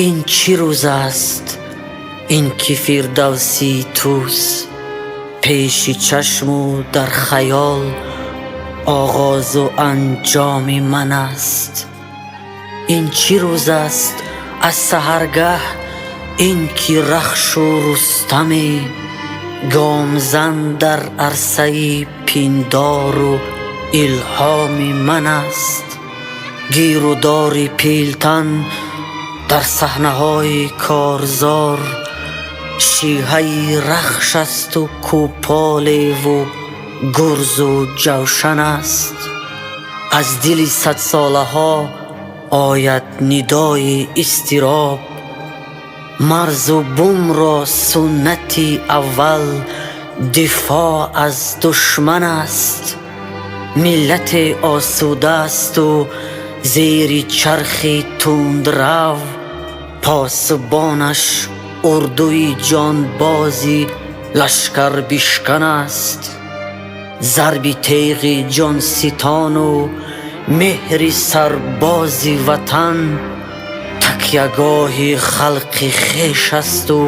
Ин чӣ рӯз аст, ин ки Фирдавсии Тӯс пеши чашму дар хаёл оғозу анҷоми ман аст. Ин чӣ рӯз аст аз саҳаргаҳ, ин ки Рахшу Рустаме гомзан дар арсаи пиндору илҳоми ман аст. Гиру дори пилтан дар саҳнаҳои корзор шиҳаи Рахш асту кӯполеву гурзу ҷавшан аст. Аз дили садсолаҳо ояд нидои изтироб, марзу бумро суннати аввал дифоъ аз душман аст. Миллате осудаасту зери чархи тундрав посбонаш урдуи ҷонбози лашкарбишкан аст. Зарби теғи ҷонситону меҳри сарбози ватан такягоҳи халқи хеш асту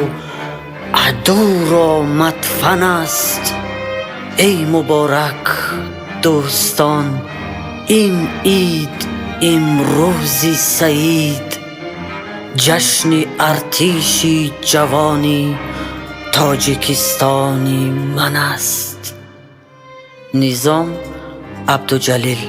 адуро мадфан аст. Эй муборак, дӯстон, ин ид имрӯзи саид, ҷашни артиши ҷавони Тоҷикистони ман аст. Низом Абдуҷалил.